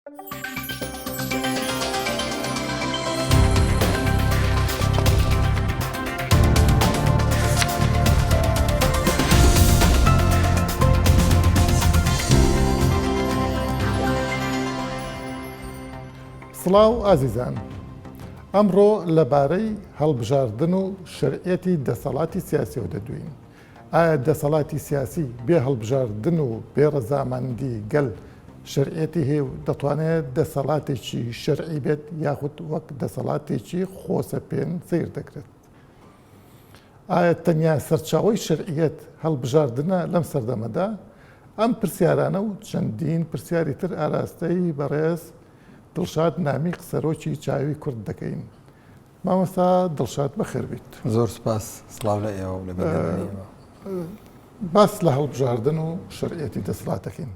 سڵاو ئازیزان ئەمڕۆ لەبارەی هەڵبژاردن و شەرعیەتی دەسەڵاتی سیاسیەوە دەدوین ئایا دەسەڵاتی سیاسی بێ هەڵبژاردن و بێ ڕەزامەندی گەل شەرعیەتی هەیە و دەتوانێت دەسەڵاتێکی شەرعی بێت یاخود وەک دەسەڵاتێکی خۆسەپێن سەیر دەکرێت؟ ئایا تەنیا سەرچاوەی شەرعیەت هەڵبژاردنە لەم سەردەمەدا؟ ئەم پرسیارانە و چەندین پرسیاری تر ئاراستەی بەڕێز دڵشاد نامیق سەرۆکی چاوی کورد دەکەین. مامۆستا دڵشاد بەخێر بیت. زۆر سوپاس، سڵاو لە ئێوە و لە بینەرانی ئێوە. باس لە هەڵبژاردن و شەرعیەتی دەسەڵات دەکەین.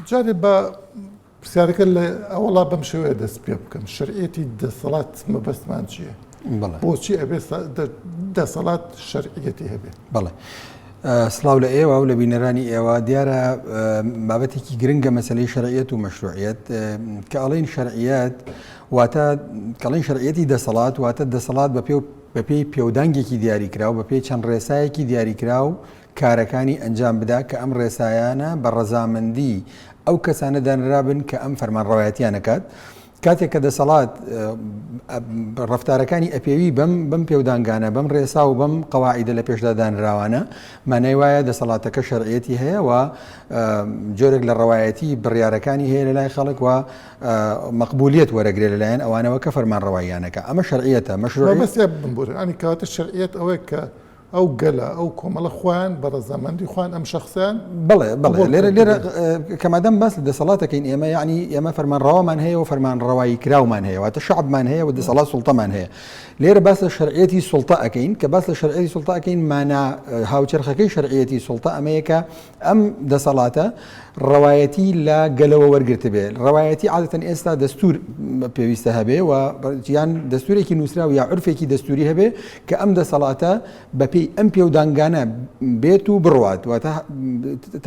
جارێ با پرسیارەکە لە ئەوەڵا بەم شێوەیە دەست پێ بکەم شەرعیەتی دەسەڵات مەبەستمان چییە؟ بۆچی ئەبێ دەسەڵات شەرعیەتی هەبێت؟ بەڵێ. سڵاو لە ئێوە و لە بینەرانی ئێوە دیارە بابەتێکی گرنگە مەسلەی شەرعیەت و مەشروعیەت کە ئەڵێن شەرعیەت واتە کەڵێن شەرعیەتی دەسەڵات واتە دەسەڵات بە پێ و بەپێی پێودانگێکی دیاریکراو بەپێی چەند ڕێسایەکی دیاریکراو کارەکانی ئەنجام بدا کە ئەم ڕێسایانە بە ڕەزامەندی ئەو کەسانە دانرابن کە ئەم فەرمانڕەوایەتیان ئەکات. کاتێک کە دەسەڵات ڕەفتارەکانی ئەپێوی بەم بەم پێودانگانە بەم ڕێسا و بەم قەواعیدە لە پێشدا دانراوانە مانای وایە دەسەڵاتەکە شەرعیەتی هەیە و جۆرێک لە ڕەوایەتی بڕیارەکانی هەیە لە لای خەڵک و مەقبولیەت وەرەگرێ لەلایەن ئەوانەوە کە فەرمانڕەواییانەکە ئەمە شەرعیەتە مەشروعیەت. مەبەست بمبورە یانی کەواتە شەرعیەت ئەوەیە کە ئەو گەلە، ئەو کۆمەڵە خۆیان بە ڕەزامەندی خۆیان ئەم شەخسەیان بەڵێ بەڵێ لێرە لێرە کە مادەم باس لە دەسەڵات دەکەین ئێمە یعنی ئێمە فەرمانڕەوامان هەیە و فەرمانڕەوایی کراومان هەیە واتە شەعبمان هەیە و دەسەڵات سوڵتەمان هەیە لێرە باس لە شەرعیەتی سوڵتە ئەکەین کە باس لە شەرعیەتی سوڵتە ئەکەین مانا هاوچەرخەکەی شەرعیەتی سوڵتە ئەمەیە کە ئەم دەسەڵاتە ڕەوایەتی لە گەلەوە وەرگرتبێ، ڕەوایەتی عادەتەن ئێستا دەستور پێویستە هەبێ و یان دەستورێکی نووسراو یا عورفێکی دەستوری هەبێ کە ئەم دەسەڵاتە بەپێی ئەم پێودانگانە بێت و بڕوات، واتە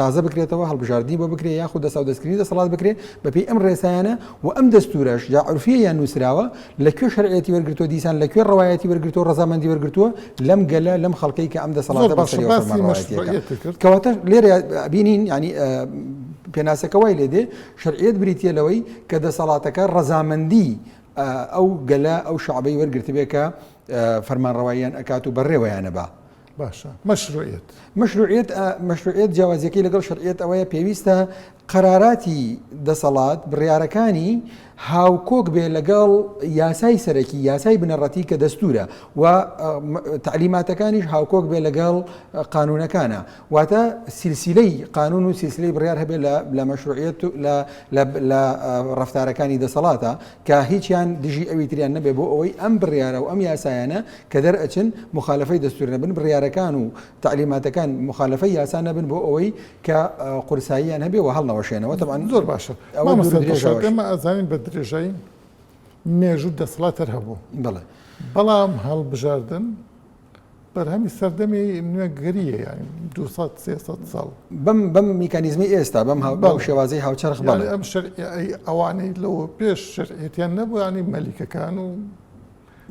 تازە بکرێتەوە، هەڵبژاردنی بۆ بکرێ یاخود دەساودەستکردنی دەسەڵات بکرێ بەپێی ئەم ڕێسایانە و ئەم دەستورەش جا عورفیە یان نووسراوە لە کوێ شەرعیەتی وەرگرتووە دیسان لە کوێ ڕەوایەتی وەرگرتووە ڕەزامەندی وەرگرتووە لەم گەلە لەم خەڵکەی کە ئەم دەسەڵاتە بەسەریەوە فەرمانڕەوایەتیەکە کەواتە لێرە بینین ینی پێناسەکە وای لێ دێ شەرعیەت بریتە لەوەی کە دەسەڵاتەکە ڕەزامەندی ئەو گەلە ئەو شعبەی وەرگرتبێ کە فەرمانڕەواییان ئەکات و بەڕێوەیانە با. باشە مەشروعیەت. مەشروعیەت مەشروعیەت جیاوازیەکەی لەگەڵ شەرعیەت ئەوەیە پێویستە قەراراتی دەسەڵات بڕیارەکانی هاوکۆک بێ لەگەڵ یاسای سەرەکی یاسای بنەڕەتی کە دەستورە و تەعلیماتەکانیش هاوکۆک بێ لەگەڵ قانونەکانە واتە سلسلەی قانون و سلسلەی بڕیار هەبێ لە مەشروعیەت لە لە ڕەفتارەکانی دەسەڵاتە کە هیچیان دژی ئەوی تریان نەبێ بۆ ئەوەی ئەم بڕیارە و ئەم یاسایانە کە دەرئەچن موخالەفەی دەستور نەبن، بڕیارەکان و تەعلیماتەکان موخالەفەی یاسا نەبن بۆ ئەوەی کە قورساییان هەبێ و هەڵنەوەشێنەوە. تەبعەن زۆر باشە ئەوە مامۆستا دوور و دڵشاد درێژەوەش. ئێمە ئەزانین بە درێژایی مێژوو دەسەڵات هەر هەبوو. بەڵێ. بەڵام هەڵبژاردن بەرهەمی سەردەمی نوێگەرییە یانی 200 300 ساڵ. بەم بەم میکانیزمەی ئێستا بەم هاو بەم بەڵێ. شێوازەی هاوچەرخ بەڵێ. یانی ئەم شەرعی ئەوانەی لەوە پێش شەرعیەتیان نەبوو یانی مەلیکەکان و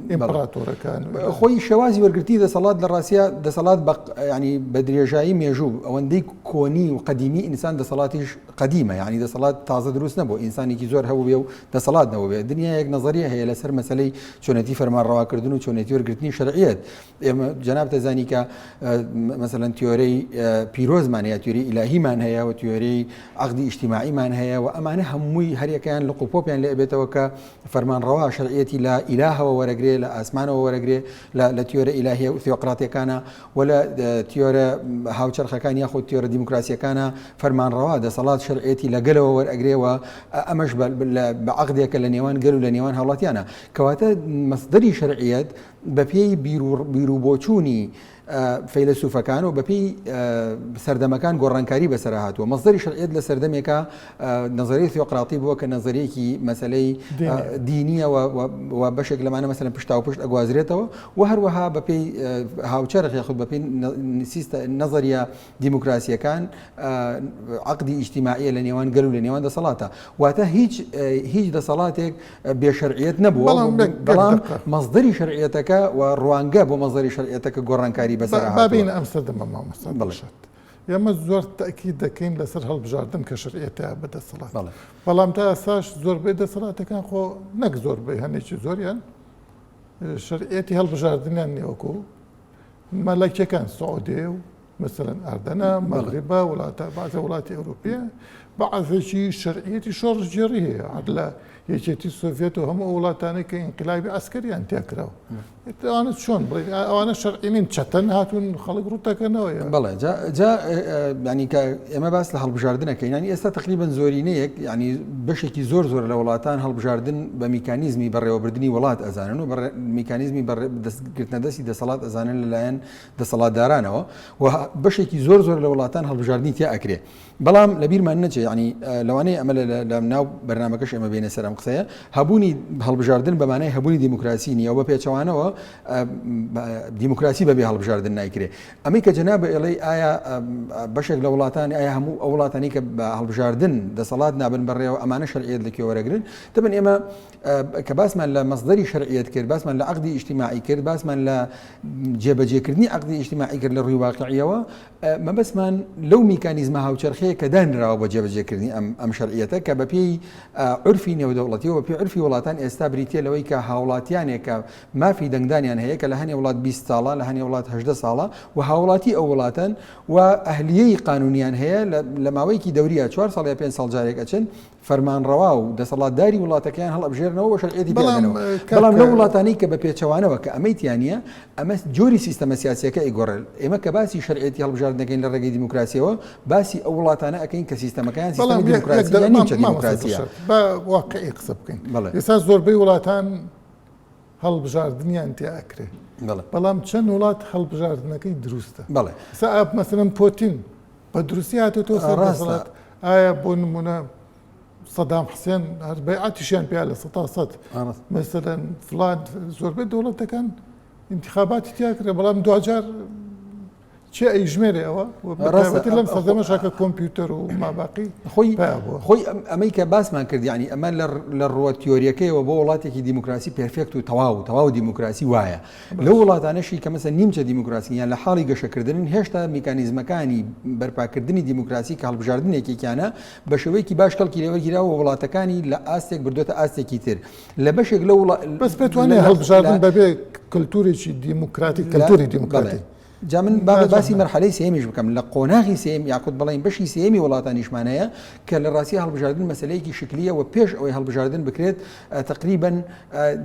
ئیمپراتۆرەکان خۆی شێوازی وەرگرتنی دەسەڵات لە ڕاستیا دەسەڵات بە ینی بە درێژایی مێژوو ئەوەندەی کۆنی و قەدیمی ئینسان دەسەڵاتیش قەدیمە یعنی دەسەڵات تازە دروست نەبوو ئینسانێکی زۆر هەبوو بێ و دەسەڵات نەبوو بێ دنیایەک نەزەریە هەیە لەسەر مەسلەی چۆنێتی فەرمانڕەواکردن و چۆنێتی وەرگرتنی شەرعیەت ئێمە جەناب دەزانی کە مەسەلەن تیۆرەی پیرۆزمان هەیە تیۆری ئیلاهیمان هەیە و تیۆری عەقدی ئیجتیماعیمان هەیە و ئەمانە هەمووی هەریەکەیان لق و پۆپیان لێ ئەبێتەوە کە فەرمانڕەوا شەرعیەتی لە ئیلاهەوە وەرەگرێ لە ئاسمانەوە وەرەگرێ لە تیۆرە ئیلاهیە و تیۆقراتیەکانە و لە تیۆرە هاوچەرخەکان یاخود تیۆرە دیموکراسیەکانە فەرمانڕەوا دەسەڵات شەرعیەتی لە گەلەوە وەرئەگرێ و ئەمەش بە عەقدێکە لە نێوان گەل و لە نێوان هاوڵاتیانە کەواتە مەسدەری شەرعیەت بەپێی بیروبۆچوونی. فەیلەسوفەکان و بەپێی سەردەمەکان گۆڕانکاری بەسەرا هاتووە. مەسدەری شەرعیەت لە سەردەمێکا نەزەریەی ثیۆقراطی بووە کە نەزەریەکی مەسەلەی دینیە و بەشێک لەمانە مەسەلەن پشتاوپشت ئەگوازرێتەوە و هەروەها بەپێی هاوچەرخ یاخود بەپێی نەزەریە دیموکراسیەکان عەقدی ئیجتیماعیە لە نێوان گەل و لە نێوان دەسەڵاتە واتە هیچ هیچ دەسەڵاتێک بێ شەرعیەت نەبووە بەڵام مەسدەری شەرعیەتەکە و ڕوانگە بۆ مەسدەری شەرعیەتەکە گۆڕانکاری بەسەر با بێینە ئەم سەردەمە مامۆستا دڵشاد ئێمە زۆر تەئکید دەکەین لەسەر هەڵبژاردن کە شەرعیەتە بە دەسەڵات بەڵام تا ئێستاش زۆربەی دەسەڵاتەکان خۆ نەک زۆربەی هەنێکی زۆریان شەرعیەتی هەڵبژاردنیان نییە وەکو مەلەکیەکان سعودیە و مەسەلەن ئەردەنە، مەغریبە، وڵاتە بەعزە وڵاتی ئەوروپیە بەعزێکی شەرعیەتی شۆڕشگێڕی هەیە هەر لە یەکێتی سۆڤێت و هەموو ئەو وڵاتانەی کە ئینقلابی عەسکەریان تیا کراوە ئەوانە چۆن بڵێ ئەوانە شەرعی نین چەتەن هاتوون خەڵک ڕووتەکەنەوە یا بەڵێ جا جا ینی کە ئێمە باس لە هەڵبژاردنەکەین ینی ئێستا تقریبا زۆرینەیەک ینی بەشێکی زۆر زۆر لە وڵاتان هەڵبژاردن بە میکانیزمی بەڕێوەبردنی وڵات ئەزانن و میکانیزمی گرتنە دەستی دەسەڵات ئەزانن لەلایەن دەسەڵاتدارانەوە و بەشێکی زۆر زۆر لە وڵاتان هەڵبژاردنی تیا ئەکرێ بەڵام لە بیرمان نەچێ ینی لەوانەیە ئەمە لە ناو بەرنمەکەش ئێمە بێنە سەر ئەم قسەیە هەبوونی هەڵبژاردن بە مانای هەبوونی دیموکراسی نییە و بە پێچەوانەوە دیموکراسی بەبێ هەڵبژاردن نایکرێ ئەمەی کە جەناب ئێڵەی ئایا بەشێک لە وڵاتان ئایا هەموو ئەو وڵاتانی کە بە هەڵبژاردن دەسەڵات نابن بەڕێوە ئەمانە شەرعیەت لە کوێ وەرەگرن دەبن ئێمە کە باسمان لە مەسدەری شەرعیەت کرد، باسمان لە عەقدی ئیجتیماعی کرد، باسمان لە جێبەجێکردنی عەقدی ئیجتیماعی کرد لە ڕووی واقعیەوە، مەبەستمان لەو میکانیزمە هاوچەرخەیە کە دانراوە بۆ جێبەجێکردنی ئەم ئەم شەرعیەتە کە بەپێی عورفی نێودەوڵەتی و بەپێی عورفی وڵاتان ئێستا بریتییە لەوەی کە هاوڵاتیانێک کە مافی دەنگدانیان هەیە کە لە هەنێ وڵات 20 ساڵە لە هەنێ وڵات 18 ساڵە و هاوڵاتی ئەو وڵاتەن و ئەهلیەی قانونیان هەیە لە ماوەیەکی دەوریە چوار ساڵ یا پێنج ساڵ جارێک ئەچن فەرمانڕەوا و دەسەڵاتداری وڵاتەکەیان هەڵئەبژێرنەوە و شەرعیەتی پێ ئەدەنەوە. بەڵام لەو وڵاتانەی کە بە پێچەوانەوە کە ئەمەی تیا نییە، ئەمە جۆری سیستەمە سیاسییەکە ئەیگۆڕێت. ئێمە کە باسی شەرعیەتی هەڵبژاردن دەکەین لە ڕێگەی دیموکراسییەوە، باسی ئەو وڵاتانە ئەکەین کە سیستەمەکەیان سیستەمی دیموکراسی یان نیمچە دیموکراسییە. با واقعی قسە بکەین. ئێستا زۆربەی وڵاتان هەڵبژاردنیان تیا ئەکرێ. بەڵام چەند وڵات هەڵبژاردنەکەی دروستە. ئێستا مەسەلەن پۆتین بە دروستی هاتۆتەوە سەر دەسەڵات؟ ئایا بۆ نمونە سەدام حسێن هەر بەیعەتیشیان پیا لە سەتا سەد مەسەلەن فلان زۆربەی دەوڵەتەکان ئینتخاباتی تیا کرێ بەڵام دواجار چێ ئەیژمێرێ ئەوە بەتایبەتی لەم سەردەمەشا کە کۆمپیوتەر و ماباقی خۆی خۆی ئەمەی کە باسمان کرد یعنی ئەمە لە ڕووە تیۆریەکەیەوە بۆ وڵاتێکی دیموکراسی perfect و تەواو تەواو دیموکراسی وایە لەو وڵاتانەشی کە مەسەن نیمچە دیموکراسین یان لە حاڵی گەشەکردنن هێشتا میکانیزمەکانی بەرپاکردنی دیموکراسی کە هەڵبژاردن یەکێکیانە بە شێوەیەکی باش کەڵکی لێوەرگیراوە و وڵاتەکانی لە ئاستێک بردۆتە ئاستێکی تر لە بەشێک لەو وڵا بەس پێت وانیە هەڵبژاردن بەبێ کلتورێکی دیموکراتی کلتوری دیموکراتی جا من با باسی مەرحەلەی سێیەمیش بکەم لە قۆناغی سێیەم یاخود بڵێین بەشی سێیەمی وڵاتانیشمان هەیە کە لە ڕاستی هەڵبژاردن مەسەلەیەکی شکلیە و پێش ئەوەی هەڵبژاردن بکرێت تقریبا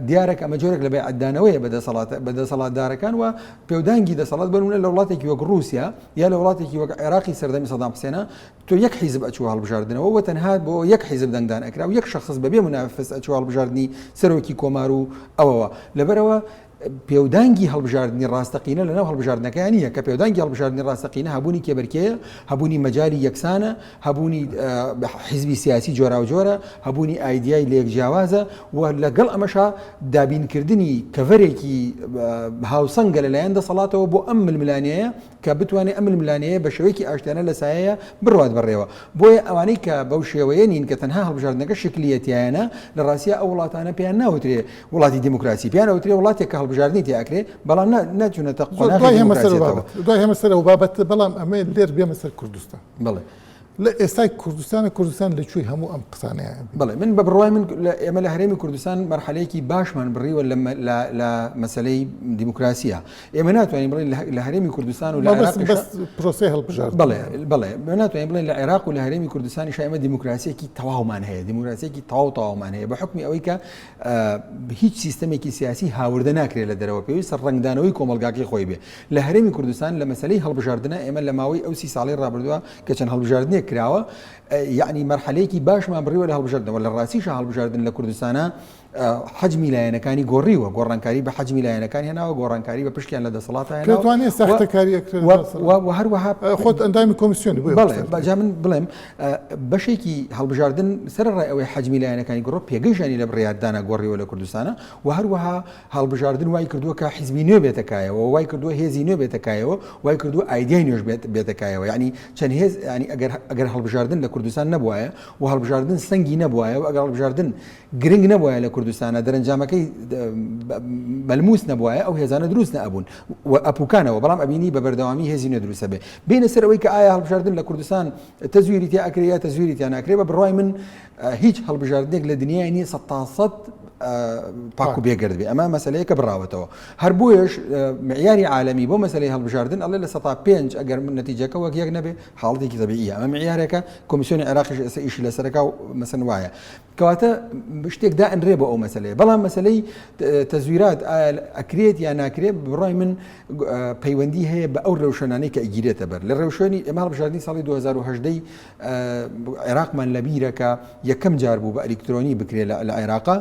دیارە کە ئەمە جۆرێک لە بەیعەتدانەوەیە بە دەسەڵات بە دەسەڵاتدارەکان و پێودانگی دەسەڵات بەنمونە لە وڵاتێکی وەک ڕووسیا یا لە وڵاتێکی وەک عێراقی سەردەمی سەدام حسێنە تۆ یەک حیزب ئەچوو هەڵبژاردنەوە و تەنها بۆ یەک حیزب دەنگدان ئەکرا و یەک شخص بەبێ منافس ئەچوو هەڵبژاردنی سەرۆکی کۆمار و ئەوەوە لەبەرەوە پێودانگی هەڵبژاردنی ڕاستەقینە لەناو هەڵبژاردنەکەیا نییە، کە پێودانگی هەڵبژاردنی ڕاستەقینە هەبوونی کێبەرکێیە، هەبوونی مەجالی یەکسانە، هەبوونی حیزبی سیاسی جۆراوجۆرە، هەبوونی ئایدیای لەیەک جیاوازە و لەگەڵ ئەمەشا دابینکردنی کەڤەرێکی هاوسەنگە لەلایەن دەسەڵاتەوە بۆ ئەم ململانێیە کە بتوانێت ئەم ململانێیە بە شێوەیەکی ئاشتیانە لە سایەیە بڕوات بەڕێوە. بۆیە ئەوانەی کە بەو شێوەیە نین کە تەنها هەڵبژاردنەکە شکلییە تیایانە، لە ڕاستیا ئەو وڵاتانە پێیان ناوترێ وڵاتی دیموکراسی، پێیان ئەوترێ وڵاتێک کە هەڵبژاردنی تیا ئەکرێ، بەڵام نەچوونەتە قۆناغی دیموکراسیەتەوە. دوای هێمە سەر ئەو بابەتە، بەڵام ئەمەوێت لێر بێمە سەر کوردستان. بەڵێ. لە ئێستای کوردستانە کوردستان لە کوێی هەموو ئەم قسانەیە؟ بەڵێ من بە بڕوای من ئێمە لە هەرێمی کوردستان مەرحەلەیەکی باشمان بڕیوە لە مەسەلەی دیموکراسیە. ئێمە ناتوانین بڵێین لە هەرێمی کوردستان و لە عێراقیش بەس پرۆسەی هەڵبژاردن بەڵێ بەڵێ ناتوانین بڵێین لە عێراق و لە هەرێمی کوردستانیش ئێمە دیموکراسیەکی تەواومان هەیە دیموکراسیەکی تەواو تەواومان هەیە بە حکمی ئەوەی کە هیچ سیستەمێکی سیاسی هاوردە ناکرێت لە دەرەوە پێویستە ڕەنگدانەوەی کۆمەڵگاکەی خۆی بێ لە هەرێمی کوردستان لە مەسەلەی هەڵبژاردنە ئێمە لە ماوەی ئەو سی ساڵەی ڕابردووە کە چەند هەڵبژاردنێک کراوە یعنی مەرحەلەیەکی باشمان بڕیوە لە هەڵبژاردنەوە لە ڕاستیشە هەڵبژاردن لە کوردستانە. حەجمی لایەنەکانی گۆڕیوە، گۆڕانکاری بە حەجمی لایەنەکان هێناوە، گۆڕانکاری بە پشکیان لە دەسەڵاتا هێناوە. پێت وانیە ساختەکاری ئەکرێت لە و هەروەها خۆت ئەندامی کۆمیسیۆنی بۆیە بەڵێ جا من بڵێم بەشێکی هەڵبژاردن سەرەڕای ئەوەی حەجمی لایەنەکانی گۆڕ پێگەیشانی لە بڕیاردانە گۆڕیوە لە کوردستانە و هەروەها هەڵبژاردن وای کردووە کە حیزبی نوێ بێتە کایەوە وای کردووە هێزی نوێ بێتە کایەوە وای کردووە ئایدیای نوێش بێتە کایەوە یعنی چەند هێز ینی ئەگەر ئەگەر هەڵبژاردن لە کوردستان نەبوایە و هەڵبژاردن سەنگی نەبوایە و ئەگەر هەڵبژاردن گرنگ نەبوایە لە کوردستانا دەرەنجامەکەی مەلموس نەبوایە ئەو هێزانە دروست نەئەبوون و ئەپوکانەوە بەڵام ئەبینی بە بەردەوامی هێزی نوێ دروستە بێ بینە سەر ئەوەی کە ئایا هەڵبژاردن لە کوردستان تەزویری تیا ئەکرێ یا تەزویری تیا ناکرێ بە بڕوای من هیچ هەڵبژاردنێک لە دنیای نییە سە تا سەد پاک و بێگەرد بێ ئەمە مەسلەیەکە بڕاوەتەوە هەر بۆیەش معیاری عالەمی بۆ مەسلەی هەڵبژاردن ئەڵێ لە سەتا پێنج ئەگەر نەتیجەکە وەک یەک نەبێ حاڵەتێکی تەبیعیە ئەمە معیارێکە کۆمیسیۆنی عێراقیش ئێستا ئیشی لەسەرەکە و مەسەن وایە کەواتە شتێک دائەنرێ بۆ ئەو مەسلەیە بەڵام مەسلەی تەزویرات ئەکرێت یا ناکرێت بڕای من پەیوەندی هەیە بە ئەو ڕێوشوێنانەی کە ئەگیرێتە بەر لە ڕێوشوێنی ئێمە هەڵبژاردنی ساڵی 2010 عێراقمان لەبیرە کە یەکەم جار بوو بە ئەلیکترۆنی بکرێت لە عێراقا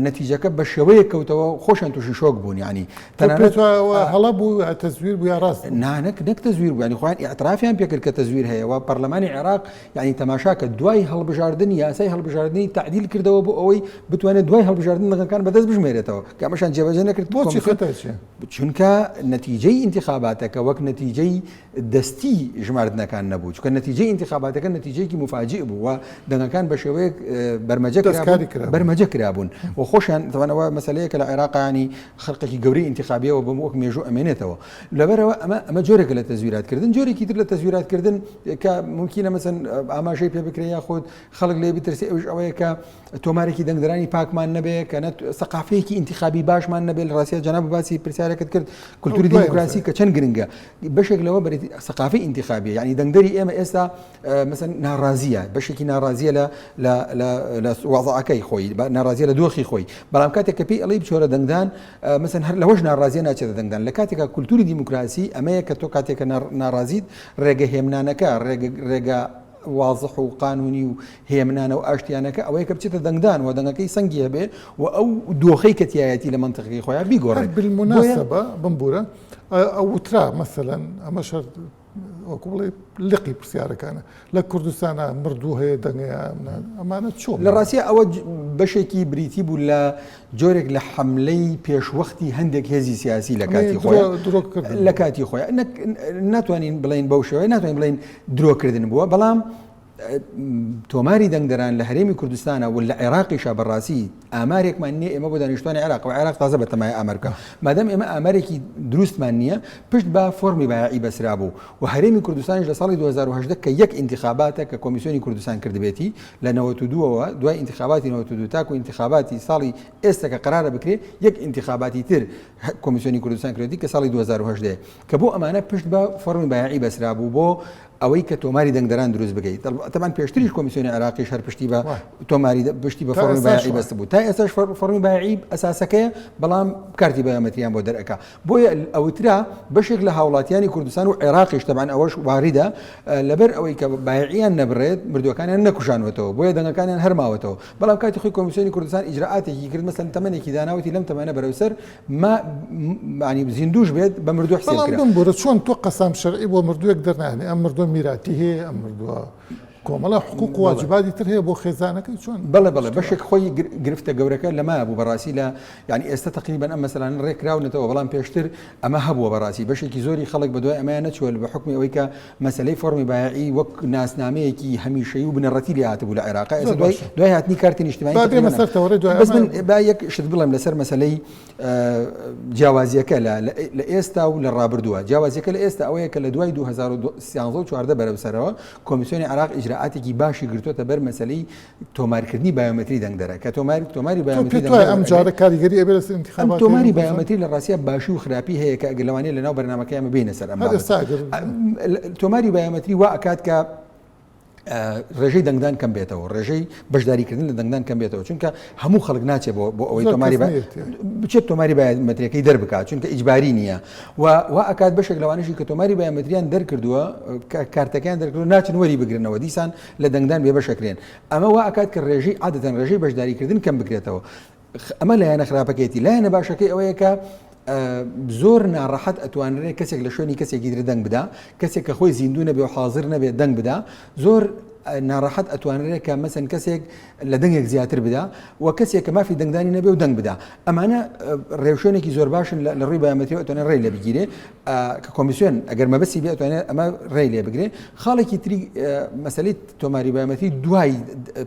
نەتیجەکە بە شێوەیەک کەوتەوە خۆشیان تووشی شۆک بوون یعنی تەنانەت هەڵە بوو تەزویر بوو یا ڕاست نانەک نەک تەزویر بوو یعنی خۆیان ئیعترافیان پێکرد کە تەزویر هەیە و پەرلەمانی عێراق یعنی تەماشا کە دوای هەڵبژاردن یاسای هەڵبژاردنی تعدیل کردەوە بۆ ئەوەی بتوانێت دوای هەڵبژاردن دەنگەکان بەدەست بژمێرێتەوە کە ئەمەشان جێبەجێ نەکرد بۆچی خەتای چیە؟ چونکە نەتیجەی ئینتخاباتەکە وەک نەتیجەی دەستی ژماردنەکان نەبوو چونکە نەتیجەی ئینتخاباتەکە نەتیجەیەکی موفاجئ بوو و دەنگەکان بە شێوەیەک بەرمەجە دەستکاری کرابوون بەرمەجە کرابوون و خۆشیان تەوانەوە مەسەلەیەکە لە عێراقیانی خەرقێکی گەورەی ئینتخابیەوە بەم وەک مێژوو ئەمێنێتەوە لەبەرەوە ئەمە ئەمە جۆرێکە لە تەزویراتکردن جۆرێکی تر لە تەزویراتکردن کە ممکنە مەسەن ئاماژەی پێ بکرێ یاخود خەڵک لێ بترسێ ئەوش ئەوەیە کە تۆمارێکی دەنگدەرانی پاکمان نەبێ کە نە سەقافەیەکی ئینتخابی باشمان نەبێت لە ڕاستیا جەناب باسی پرسیارێکت کرد کولتوری دیموکراسی کە چەند گرنگە بەشێک لەوە بەرێت سەقافەی ئینتخابیە یعنی دەنگدەری ئێمە ئێستا مەسەن ناڕازیە بەشێکی ناڕازیە لە لە وەزعەکەی خۆی ناڕازیە لە دۆخی خۆی بەڵام کاتێک کە پێی ئەڵێی بچۆرە دەنگدان مەسەن هەر لەوەش ناڕازیە ناچێتە دەنگدان لە کاتێکا کولتوری دیموکراسی ئەمەیە کە تۆ کاتێکە ناڕازیت ڕێگە هێمنانەکە ڕێگە وازح و قانونی و هێمنانە و ئاشتیانەکە ئەوەیە کە بچێتە دەنگدان و دەنگەکەی سەنگی هەبێ و ئەو دۆخەی کە تیایەتی لە مەنتقەکەی خۆیان بیگۆڕێت. بالمناسبە بمبورە ئەوترا مەسەلەن ئەمەش هەر وەکو بڵێ لقی پرسیارەکانە لە کوردستانە مردوو هەیە دەنگەیە ئەمانە چۆن؟ لە ڕاستیا ئەوە بەشێکی بریتی بوو لە جۆرێک لە حەملەی پێشوەختی هەندێک هێزی سیاسی لە کاتی خۆی لە کاتی خۆی ناتوانین بڵین بەو شێوەیە ناتوانین بڵین درۆکردن بووە بەڵام تۆماری دەنگدەران لە هەرێمی کوردستانە و لە عێراقیشا بەڕاستی ئامارێکمان نییە ئێمە بۆ دانیشتوانی عێراق و عێراق تازە بەتەمای ئامار بکە مادەم ئێمە ئامارێکی دروستمان نییە پشت بە فۆرمی بایعی بەسرا بوو و هەرێمی کوردستانیش لە ساڵی 2018 کە یەک ئینتخاباتە کە کۆمیسیۆنی کوردستان کردبێتی لە 92ەوە دوای ئینتخاباتی 92 تاکو ئینتخاباتی ساڵی ئێستا کە قرارە بکرێ یەک ئینتخاباتی تر کۆمیسیۆنی کوردستان کردی کە ساڵی 2018 کە بۆ ئەمانە پشت بە فۆرمی بایعی بەسرا بوو بۆ ئەوەی کە تۆماری دەنگدەران دروست بکەیت تەبعەن پێشتریش کۆمیسیۆنی عێراقیش هەر پشتی بە تۆماری پشتی بە فۆرمی بایعی بەستبوو تا ئێستاش فۆرمی بایعی ئەساسەکەیە بەڵام کارتی بایۆمەتریان بۆ دەرئەکا بۆیە ئەوترا بەشێک لە هاوڵاتیانی کوردستان و عێراقیش تەبعەن ئەوەش واریدە لەبەر ئەوەی کە بایعیان نەبڕێت مردوەکانیان نەکوژانوەتەوە بۆیە دەنگەکانیان هەرماوەتەوە بەڵام کاتی خۆی کۆمیسیۆنی کوردستان ئیجرائاتێکی کرد مەسەن تەمەنێکی داناوتی لەم تەمەنە بەرەو سەر ما معنی زیندوش بێت بە مردوو حسێب بەڵام کرا. بمبورە چۆن تۆ قەسام شەرعی بۆ مردووێک دەرناهێنی ئەم مردووە میراتی هەیە ئەم مردووە کۆمەڵە حقوق و واجباتی تر هەیە بۆ خێزانەکەی چۆن بەڵێ بەڵێ بەشێک خۆی گرفتە گەورەکە لەمایە بوو بەڕاستی لە یعنی ئێستا تقریبا ئەم مەسەلانە ڕێکراونەتەوە بەڵام پێشتر ئەمە هەبووە بەڕاستی بەشێکی زۆری خەڵک بەدوای ئەمەیان نەچووە بە حکمی ئەوەی کە مەسەلەی فۆرمی بایعی وەک ناسنامەیەکی هەمیشەیی و بنەڕەتی لێ هاتبوو لە عێراق ئێستا دوای دوای هاتنی کارتی نیشتمانی با بێمە سەر تەوەرەی دوای بەس من با یەک شت بڵێم لەسەر مەسەلەی جیاوازیەکە لە لە ئێستا و لە ڕابردووە جیاوازیەکە لە ئێستا ئەوەیە کە لە دوای 2013 و 14 بەرەو سەرەوە کۆمیسیۆنی عێراق ئیجرائاتێکی باشی گرتووەتە بەر مەسەلەی تۆمارکردنی بایۆمەتری دەنگدەرە کە تۆماری تۆماری بایۆمەتری دەنگدەر ئەم جارە کاریگەری ئەبێت لەسەر ئینتخابات تۆماری بایۆمەتری لە ڕاستیا باشی و خراپی هەیە کە ئەگەر لەوانەیە لەناو بەرنامەکەی ئەمە بێینە سەر ئەم تۆماری بایۆمەتری وا ئەکات کە ڕێژەی دەنگدان کەم بێتەوە ڕێژەی بەشداریکردن لە دەنگدان کەم بێتەوە چونکە هەموو خەڵک ناچێت بۆ بۆ ئەوەی تۆماری بچێت تۆماری بایۆمەتریەکەی دەربکات چونکە ئیجباری نییە و وا ئەکات بەشێک لەوانەشی کە تۆماری بایۆمەتریان دەرکردووە کارتەکەیان دەرکردووە ناچن وەری بگرنەوە دیسان لە دەنگدان بێبەشەکرێن ئەمە وا ئەکات کە ڕێژەی عادەتەن ڕێژەی بەشداریکردن کەم بکرێتەوە. ئەمە لایەنە خراپەکەیەتی لایەنە باشەکەی ئەوەیە کە زۆر ناڕەحەت ئەتوانرێت کەسێک لە شوێنی کەسێکی تر دەنگ بدا کەسێک کە خۆی زیندوو نەبێ و حاضر نەبێت دەنگ بدا زۆر ناڕەحەت ئەتوانرێت کە مەسەن کەسێک لە دەنگێک زیاتر بدا و کەسێک کە مافی دەنگدانی نەبێ و دەنگ بدا ئەمانە ڕێوشوێنێکی زۆر باشن لە ڕووی بایۆمەتری ئەتوانێت ڕێی لێ بگیرێ کە کۆمیسیۆن ئەگەر مەبەستی بێ ئەتوانێت ئەمە ڕێی لێ بگرێ خاڵێکی تری مەسەلەی تۆماری بایۆمەتری دوای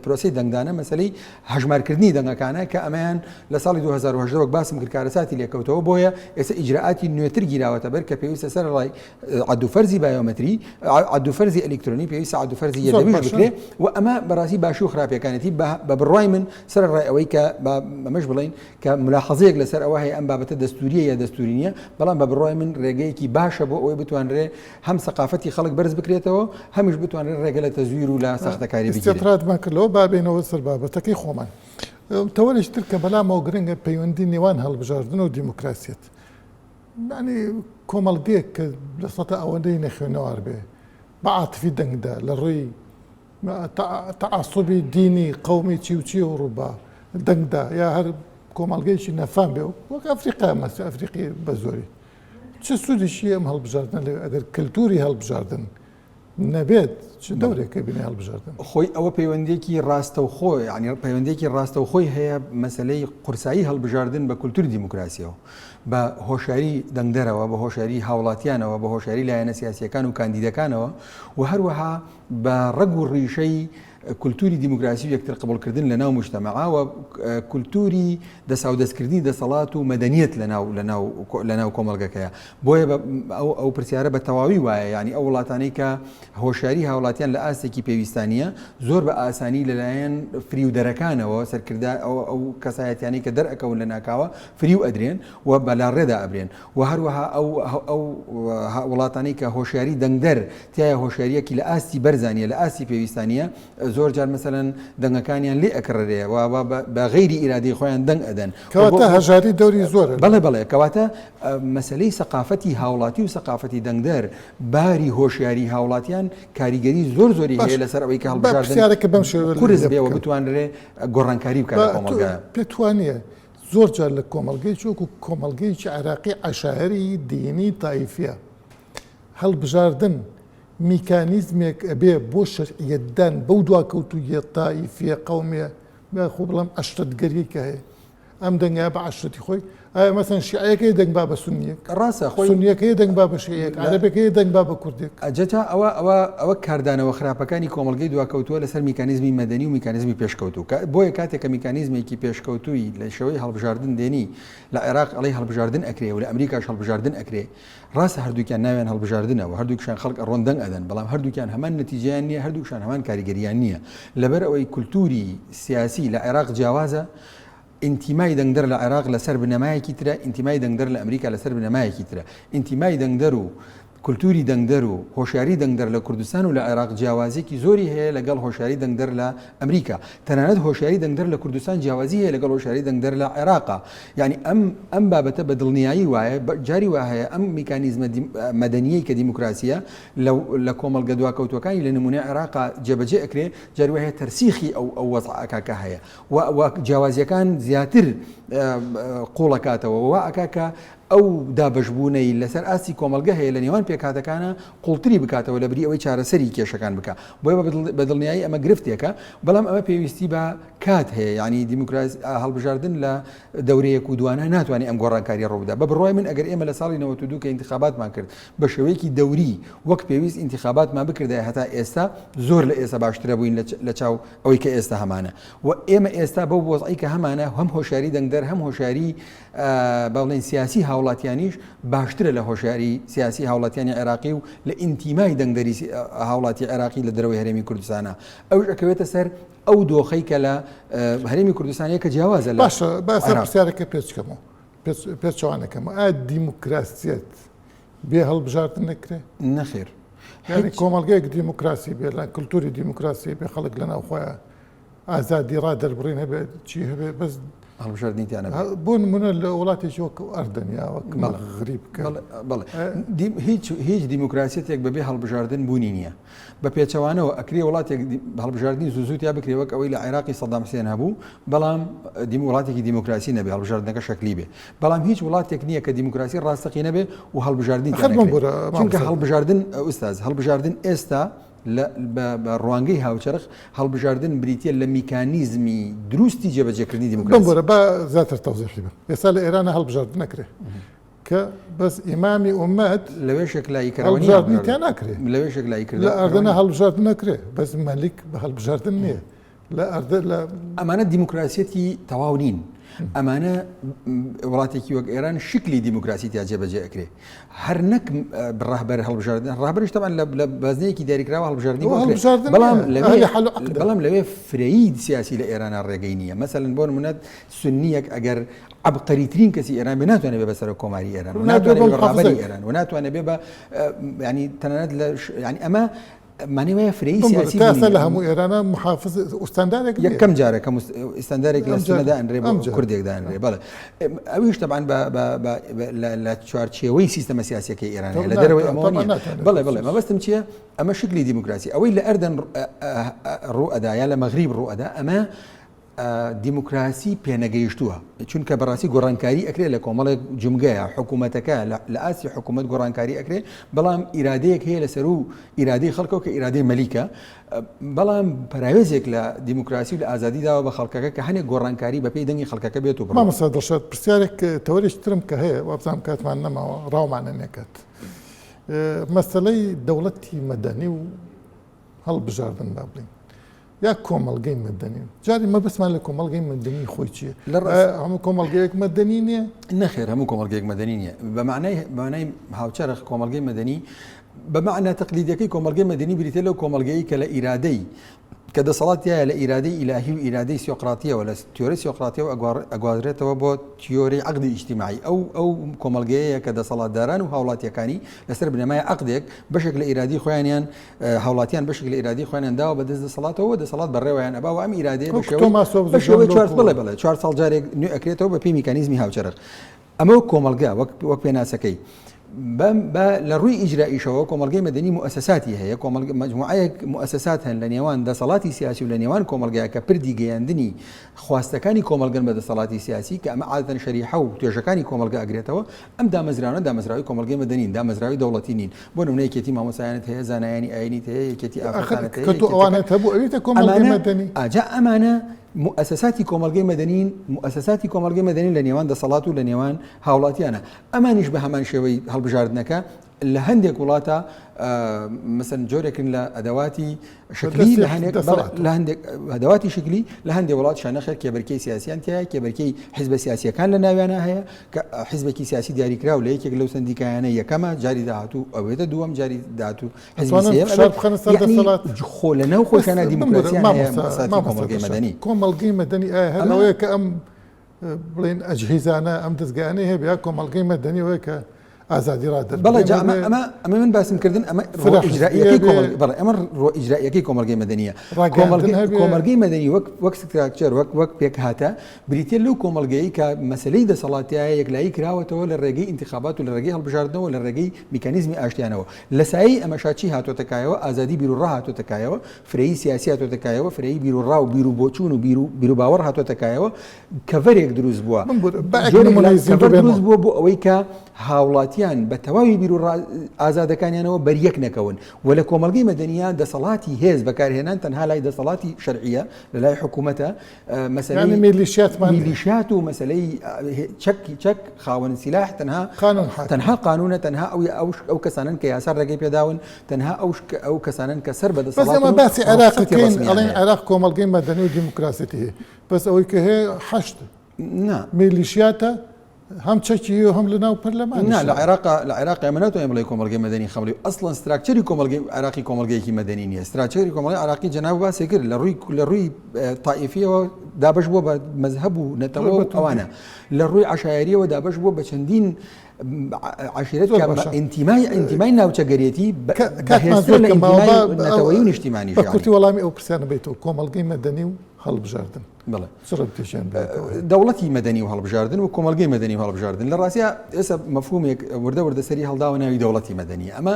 پرۆسەی دەنگدانە مەسەلەی هەژمارکردنی دەنگەکانە کە ئەمەیان لە ساڵی 2018 وەک باسم کرد کارەساتی لێکەوتەوە بۆیە ئێستا ئیجرائاتی نوێتر گیراوەتە بەر کە پێویستە سەر ڕای عەد و فەرزی بایۆمەتری عەد و فەرزی ئەلیکترۆنی پێویستە عەد و فەرزی یەدەویش بکرێ و ئەمە بەڕاستی باشی و خراپیەکانێتی بە بڕوای من سەر ڕای ئەوەی کە ئەمەش بڵین کە ملاحەزەیەک لەسەر ئەوە هەیە ئەم بابەتە دەستوریە یا دەستوری نییە بەڵام بە بڕوای من ڕێگەیەکی باشە بۆ ئەوەی بتوانرێ هەم سەقافەتی خەڵک بەرز بکرێتەوە هەمیش بتوانرێت ڕێگە لە تەزویر و لە ساختەکاری بگیرێت. استطرادمان کرد لەوە با بێینەوە سەر بابەتەکەی خۆمان. تەوەرێکی تر کە بەلامەوە گرنگە پەیوەندی نێوان هەڵبژاردن و دیموکراسیەت. یانی کۆمەڵگەیەک کە لە سەتا ئەوەندەی نەخوێنەوار بێ بە عاتفی دەنگدا لە ڕووی تەعەسوبی دینی قەومی چی و چی و ڕووبا دەنگدا یا هەر کۆمەڵگەیەکی نەفام بێ وەک ئەفریقا مەسە ئەفریقی بە زۆری چ سوودیشی ئەم هەڵبژاردنە لەوێ ئەگەر کەلتوری هەڵبژاردن نەبێت چ دەورێک بینێ هەڵبژاردن؟ خۆی ئەوە پەیوەندیەکی ڕاستەوخۆ یانی پەیوەندیەکی ڕاستەوخۆی هەیە مەسەلەی قورسایی هەڵبژاردن بە کولتوری دیموکراسیەوە بە هۆشیاری دەنگدەرەوە بە هۆشیاری هاوڵاتیانەوە بە هۆشیاری لایەنە سیاسیەکان و کاندیدەکانەوە و هەروەها بە ڕەگ و ڕیشەی کولتوری دیموکراسی و یەکتر قبوڵکردن لە ناو موجتەمەعا و کولتوری دەساودەستکردنی دەسەڵات و مەدەنیەت لە ناو لە ناو لە ناو کۆمەڵگەکەیە بۆیە ئەو ئەو پرسیارە بە تەواوی وایە یعنی ئەو وڵاتانەی کە هۆشیاری هاوڵاتیان لە ئاستێکی پێویستانیە زۆر بە ئاسانی لەلایەن فریودەرەکانەوە سەرکردە ئەو ئەو کەسایەتیانەی کە دەرئەکەون لە ناکاوە فریو ئەدرێن و بە لاڕێدا ئەبرێن و هەروەها ئەو ئەو وڵاتانەی کە هۆشیاری دەنگدەر تیایا هۆشیاریەکی لە ئاستی بەرزا نیە لە ئاستی پێویستا نیە زۆر جار مەسەلەن دەنگەکانیان لێ ئەکڕرێ و بە غەیری ئیرادەی خۆیان دەنگ ئەدەن. کەواتە هەژاری دەوری زۆرە. بەڵێ بەڵێ کەواتە مەسەلەی سەقافەتی هاوڵاتی و سەقافەتی دەنگدەر باری هۆشیاری هاوڵاتیان کاریگەری زۆر زۆری هەیە لەسەر ئەوەی کە هەڵبژاردن قورس بێ و بتوانرێ گۆڕانکاری بکات لە کۆمەڵگا. پێت وانیە زۆر جار لە کۆمەڵگەیەکی وەکو کۆمەڵگەیەکی عێراقی عەشایەری دینی تایفیە هەڵبژاردن میکانیزمێک ئەبێ بۆ شەرعیەتدان بەو دواکەوتوویە تائیفیە قەومیە یاخۆ بڵێم عەشرەتگەریەی کە هەیە ئەم دەنگە بە عەشرەتی خۆی ئایا مەسەن شیعەیەکەی دەنگ با بە سونیەک ڕاستە خۆی سونیەکەی دەنگ با بە شیعەیەک عەرەبەکەی دەنگ با بە کوردێک ئەجەتا ئەوە ئەوە ئەوە کاردانەوە خراپەکانی کۆمەڵگەی دواکەوتووە لەسەر میکانیزمی مەدەنی و میکانیزمی پێشکەوتوو کە بۆیە کاتێک کە میکانیزمێکی پێشکەوتووی لە شێوەی هەڵبژاردن دێنی لە عێراق ئەڵێی هەڵبژاردن ئەکرێ و لە ئەمریکاش هەڵبژاردن ئەکرێ ڕاستە هەردووکیان ناویان هەڵبژاردنە و هەردووکیشان خەڵک ئەڕۆن دەنگ ئەدەن، بەڵام هەردووکیان هەمان نەتیجەیان نییە، هەردووکشان هەمان کاریگەرییان نییە. لەبەر ئەوەی کولتووری سیاسی لە عێراق جیاوازە، ئینتیمای دەنگدەر لە عێراق لەسەر بنەمایەکی ترە، ئینتیمای دەنگدەر لە ئەمریکا لەسەر بنەمایەکی ترە. ئینتیمای دەنگدەر و کولتووری دەنگدەر و هۆشیاری دەنگدەر لە کوردستان و لە عێراق جیاوازییەکی زۆری هەیە لەگەڵ هۆشیاری دەنگدەر لە ئەمریکا. تەنانەت هۆشیاری دەنگدەر لە کوردستان جیاوازی هەیە لەگەڵ هۆشیاری دەنگدەر لە عێراقا. یانی ئەم ئەم بابەتە بە دڵنیایی وایە جاری وا هەیە ئەم میکانیزمە مەدەنیەی کە دیموکراسیە لە لە کۆمەڵگە دواکەوتوەکانی لە نمونەی عێراقا جێبەجێ ئەکرێ جاری وا هەیە تەرسیخی ئەو ئەو وەزعە ئەکا کە هەیە و و جیاوازیەکان زیاتر قوڵ ئەکاتەوە وا ئەکا کە ئەو دابەشبوونەی لەسەر ئاستی کۆمەڵگە هەیە لە نێوان پێکهاتەکانە قوڵتری بکاتەوە لە بری ئەوەی چارەسەری کێشەکان بکا بۆیە بە دڵنیایی ئەمە گرفتێکە بەڵام ئەمە پێویستی بە کات هەیە یعنی دیموکراس هەڵبژاردن لە دەورەیەک و دوانە ناتوانێت ئەم گۆڕانکاریە ڕووبدا بە بڕوای من ئەگەر ئێمە لە ساڵی 92 کە ئینتخاباتمان کرد بە شێوەیەکی دەوری وەک پێویست ئینتخاباتمان بکردایە هەتا ئێستا زۆر لە ئێستا باشترە بووین لە چاو ئەوەی کە ئێستا هەمانە و ئێمە ئێستا بەو وەزعی کە هەمانە هەم هۆشیاری دەنگدەر هەم هۆشیاری با بڵێین سیاسی هاوڵاتیانیش باشترە لە هۆشیاری سیاسی هاوڵاتیانی عێراقی و لە ئینتیمای دەنگدەری هاوڵاتی عێراقی لە دەرەوەی هەرێمی کوردستانە ئەوش ئەکەوێتە سەر ئەو دۆخەی کە لە هەرێمی کوردستانەیە کە جیاوازە لە باشە باسە پرسیارەکە پێچکەمەوە پێچەوانەکەمەوە ئایا دیموکراسیەت بێ هەڵبژاردن نەکرێ؟ نەخێر یعنی کۆمەڵگەیەک دیموکراسی بێ لە کللتوری دیموکراسی بێ خەڵک لە ناوخۆیان ئازادی ڕا دەربڕین هەبێت چی هەبێ بەس. هەڵبژاردنی تیا نەبێ. بۆ نمونە لە وڵاتێکی وەک ئەردەن یا وەک مەغریب کە بەڵێ هیچ هیچ دیموکراسیەتێک بەبێ هەڵبژاردن بوونی نییە. بە پێچەوانەوە ئەکرێ وڵاتێک هەڵبژاردنی زوو زوو تیا بکرێ وەک ئەوەی لە عێراقی سەدام حسێن هەبوو بەڵام دیم وڵاتێکی دیموکراسی نەبێ هەڵبژاردنەکە شەکلی بێ بەڵام هیچ وڵاتێک نییە کە دیموکراسی ڕاستەقینە بێ و هەڵبژاردنی تیا نەکرێ. چونکە هەڵبژاردن ئوستاز هەڵبژاردن ئێستا لە بە ڕوانگەی هاوچەرخ هەڵبژاردن بریتییە لە میکانیزمی دروستی جێبەجێکردنی دیموکراسی. بمبورە با زیاتر تەوزیحی بم. ئێستا لە ئێرانە هەڵبژاردن نەکرێ کە بەس ئیمامی ئوممەت لەوێش یەکلاییکەرەوە نییە هەڵبژاردنی تیا ناکرێ. لەوێش یەکلاییکردنەوە لە ئەردەنە هەڵبژاردن نەکرێ بەس مەلیک بە هەڵبژاردن نییە. لە ئەردە لە ئەمانە دیموکراسیەتی تەواو نین. ئەمانە وڵاتێکی وەک ئێران شکلی دیموکراسی تیا جێبەجێ ئەکرێ هەر نەک ڕەهبەر هەڵبژاردن ڕەهبەریش تەبعەن لە بازنەیەکی دیاریکراوە هەڵبژاردنی بۆ هەڵبژاردن بەڵام لەوێ بەڵام لەوێ فرەیی سیاسی لە ئێرانە ڕێگەی نییە مەسەلەن بۆ نمونە سنیەک ئەگەر عەبقەریترین کەسی ئێران بێ ناتوانێت بێ بە سەرۆک کۆماری ئێران و ناتوانێت بێ بە ڕابەری ئێران و ناتوانێت بێ بە ینی تەنانەت لە ینی ئەمە مانای وایە فرەیی سیاسی تا ئێستا لە هەموو ئێرانە محافز ئوستاندارێک نییە. یەکەم جارە کە ئیستاندارێک لە سوننە دائەنرێ بۆ کوردێک دائەنرێ بەڵێ ئەویش تەبعەن بە بە بە لە چوارچێوەی سیستەمە سیاسیەکەی ئێران هەیە لە دەرەوەی ئەمەوە نییە بەڵێ بەڵێ مەبەستم چییە ئەمە شکلی دیموکراسی ئەوەی لە ئەردەن ڕوو ئەدا یا لە مەغریب ڕوو ئەدا ئەمە دیموکراسی پێنەگەیشتووە، چونکە بەڕاستی گۆڕانکاری ئەکرێت لە کۆمەڵێک جومگەیە، حکوومەتەکە لە ئاستی حکوومەت گۆڕانکاری ئەکرێت، بەڵام ئیرادەیەک هەیە لە سەروو ئیرادەی خەڵکەوە کە ئیرادەی مەلیکە، بەڵام پەراوێزێک لە دیموکراسی و لە ئازادی داوە بە خەڵکەکە کە هەنێک گۆڕانکاری بەپێی دەنگی خەڵکەکە بێت و بڕوا. مامۆستا دڵشاد پرسیارێک تەوەرێکی ترم کە هەیە وابزانم کاتمان نەماوە ڕاومانە نەکات مەسەلەی دەوڵەتی مەدەنی و هەڵبژاردن با بڵێین یا کۆمەڵگەی مەدەنی جاری مەبەستمان لە کۆمەڵگەی مەدەنی خۆی چییە لە هەموو کۆمەڵگەیەک مەدەنی نییە؟ نەخێر هەموو کۆمەڵگەیەک مەدەنی نییە بە معنای معنای هاوچەرخ کۆمەڵگەی مەدەنی بە معنە تەقلیدەکەی کۆمەڵگەی مەدەنی بریتە لەو کۆمەڵگەی کە لە ئیرادەی کە دەسەڵات تایە لە ئیرادەی ئیلاهی و ئیرادەی سیۆقراتیەوە لە تیۆری سیۆقراتیەوە ئەگوازرێتەوە بۆ تیۆری عەقدی ئیجتیماعی ئەو ئەو کۆمەڵگەیە کە دەسەڵاتداران و هاوڵاتیەکانی لەسەر بنەمای عەقدێک بەشێک لە ئیرادی خۆیانیان هاوڵاتیان بەشێک لە ئیرادەی خۆیانیان داوە بە دەست دەسەڵاتەوە و دەسەڵات بەڕێوەیان ئەبا و ئەم ئیرادەیە بە شێوەی بە شێوەی چوار بڵێ بڵێ چوار ساڵ جارێک نوێ ئەکرێتەوە بە پێی میکانیزمی هاوچەرخ ئەمە وەک کۆمەڵگا وەک وەک پێناسەکەی بەم بە لە ڕووی ئیجرائیشەوە کۆمەڵگەی مەدەنی موئەسەساتی هەیە کۆمەڵگە مەجموعەیەک موئەسەسات هەن لە نێوان دەسەڵاتی سیاسی و لە نێوان کۆمەڵگای کە پردی گەیاندنی خواستەکانی کۆمەڵگەن بە دەسەڵاتی سیاسی کە ئەمە عادەتەن شەریحە و توێژەکانی کۆمەڵگە ئەگرێتەوە ئەم دامەزراوانە دامەزراوەی کۆمەڵگەی مەدەنین، دامەزراوەی دەوڵەتی نین. بۆ نمونە یەکێتی مامۆستایانت هەیە، زانایانی ئایینیت هەیە، یەکێتی ئاخر ئافرەتانت هەیە، کە تۆ یەکێتیەکان ئەوانەت هەبوو ئەویتە کۆمەڵگەی ئەمانە مەدەنی. ئا جا ئەمانە موئەسەساتی کۆمەڵگەی مەدەنین، موئەسەساتی کۆمەڵگەی مەدەنین لە نێوان دەسەڵات و لە نێوان هاوڵاتیانە. ئەمانیش بە هەمان شێوەی هەڵبژاردنەکە لە هەندێک وڵاتە مەسەن جۆرێکن لە ئەدەواتی شکلی لە هەندێک لە هەندێک ئەدەواتی شکلی لە هەندێک وڵات شانەخێر کێبەرکەی سیاسیان تایە کێبەرکەی حیزبە سیاسیەکان لە ناویانە هەیە کە حیزبێکی سیاسی دیاریکراو لە یەکێک لەو سندیکایانە یەکەمە جاری داهاتوو ئەوێتە دووەم جاری داهاتوو خۆ لە ناو خۆشانە دیموکراسیان مەدەنی کۆمەڵگەی مەدەنی ئایا هەر ئەوەیە کە ئەم بڵێن ئەجهیزانە ئەم دەزگایانەی هەبێ یا کۆمەڵگەی مەدەنی ئەوەیە کە ئازادی ڕا دەربڕین بەڵێ جا ئەمە ئەمە ئەمە من باسم کردن ئەمە ڕۆ ئیجرائیەکەی کۆمەڵ بەڵێ ئەمە ڕۆ ئیجرائیەکەی کۆمەڵگەی مەدەنیە ڕاگەیاندن هەبێ کۆمەڵگەی مەدەنی وەک وەک structure وەک وەک پێکهاتە بریتیە لەو کۆمەڵگەیەی کە مەسەلەی دەسەڵاتیایە یەکلایی کراوەتەوە لە ڕێگەی ئینتخابات و لە ڕێگەی هەڵبژاردنەوە لە ڕێگەی میکانیزمی ئاشتیانەوە لە سایەی ئەمەشا چی هاتۆتە کایەوە ئازادی بیروڕا هاتۆتە کایەوە فرەیی سیاسی هاتۆتە کایەوە، فرەیی بیروڕا و بیروبۆچوون و بیروباوەڕ هاتۆتە کایەوە، کەڤەرێک دروست بووە، جۆرێک لە کەڤەر دروست بووە بۆ ئەوەی کە هاوڵاتیان بە تەواوی بیروڕا ئازادەکانیانەوە بەریەک نەکەون و لە کۆمەڵگەی مەدەنییە دەسەڵاتی هێز بەکارهێنان تەنها لای دەسەڵاتی شەرعییە، لە لای حکوومەتە، مەسەلەی میلیشیاتمان میلیشیات و مەسەلەی چەک چەک خاوەن سیلاح تەنها قانون حاکم تەنها قانونە تەنها ئەو ئەو ئەو کەسانن کە یاسا ڕێگەی پێداون تەنها ئەو ئەو کەسانن کە سەر بە بەس دەسەڵاتن ئێمە و باسی عێراق ڕوخسەتی کەین ڕەسمیان ئەڵێن هەیە. عێراق کۆمەڵگەی مەدەنی و دیموکراسیەتی هەیە بەس ئەوەی کە هەیە حەشد نا. میلیشیاتە هەم چەکی هەیە و هەم لەناو نا پەرلەمانیشە. لە عێراق لە عێراق ئێمە ناتوانین بڵێین کۆمەڵگەی مەدەنی خەمڵی ئەسڵەن structure ی کۆمەڵگەی عێراقی کۆمەڵگەیەکی مەدەنی نییە structure ی کۆمەڵگەی عێراقی جەناب باسی کرد لە ڕووی لە ڕووی تائیفیەوە دابەش بووە بە مەزهەب و نەتەوە و ئەوانە لە ڕووی عەشایەریەوە دابەش بووە بە چەندین عەشیرەت کە ئینتیمای ئینتیمای ناوچەگەرێتی بەهێزترە لە ئینتیمای نەتەوەیی و نیشتیمانی بە کورتی وەڵامی ئەو پرسیارە بەیتەوە کۆمەڵگەی مەدەنی و. هەڵبژاردن. بەڵێ. چ ڕەبتێکیان بەیەکەوە هەیە؟ دەوڵەتی مەدەنی و هەڵبژاردن و کۆمەڵگەی مەدەنی و هەڵبژاردن لە ڕاستیا ئێستا مەفهومێک وردە وردە سەری هەڵداوە ناوی دەوڵەتی مەدەنی ئەمە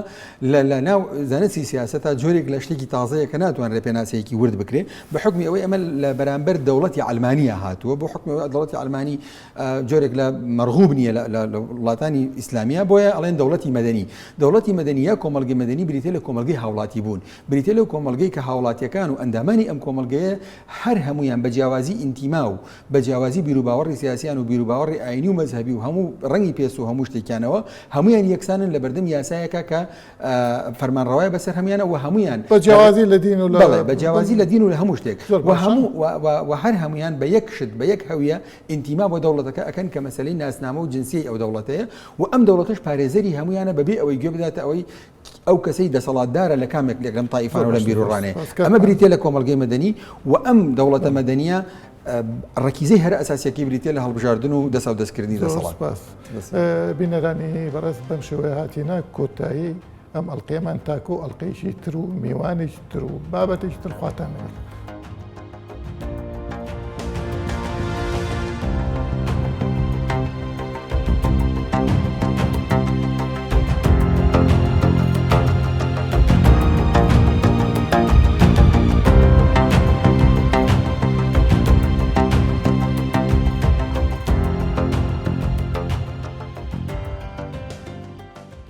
لە لە ناو زانستی سیاسەتا جۆرێک لە شتێکی تازەیە کە ناتوانرێت پێناسەیەکی ورد بکرێ بە حوکمی ئەوەی ئەمە لە بەرامبەر دەوڵەتی عەلمانیە هاتووە بۆ حوکمی ئەوەی دەوڵەتی عەلمانی جۆرێک لە مەرغوب نییە لە وڵاتانی ئیسلامیە بۆیە ئەڵێن دەوڵەتی مەدەنی دەوڵەتی مەدەنی یا کۆمەڵگەی مەدەنی بریتە لە کۆمەڵگەی هاوڵاتی بوون بریتە لەو کۆمەڵگەی کە هاوڵاتیەکان و ئەندامانی ئەم کۆمەڵگەیە هەر هەموویان بە جیاوازی ئینتیما و بە جیاوازی بیروباوەڕی سیاسیان و بیروباوەڕی ئاینی و مەزهەبی و هەموو ڕەنگی پێست و هەموو شتێکیانەوە هەموویان یەکسانن لە بەردەم یاسایەکە کە فەرمانڕەوایە بەسەر هەموویانە و هەموویان بە جیاوازی لە دین و لە بەڵێ بە جیاوازی لە دین و لە هەموو شتێک و هەموو و هەر هەموویان بە یەک شت بە یەک هەویە ئینتیما بۆ دەوڵەتەکە ئەکەن کە مەسەلەی ناسنامە و جنسیەی ئەو دەوڵەتەیە و ئەم دەوڵەتەش پارێزەری هەموویانە بەبێ ئەوەی گوێ بداتە ئەوەی ئەو کەسەی دەسەڵاتدارە لە کامێک لێک لەم تایفانە و لەم بیروڕانەیە. ئەمە بریتیە لە کۆمەڵگەی مەدەنی و ئەم دەوڵەتە مەدەنیە ڕەکیزەی هەرە ئەساسیەکەی بریتیە لە هەڵبژاردن و دەساودەستکردنی دەسەڵات. سپاس. بینەرانی بەڕێز بەم شێوەیە هاتینە کۆتایی ئەم ئەڵقەیەمان تاکو ئەڵقەیەکی تر و میوانێکی تر و بابەتێکی تر خواتان لەگەڵ.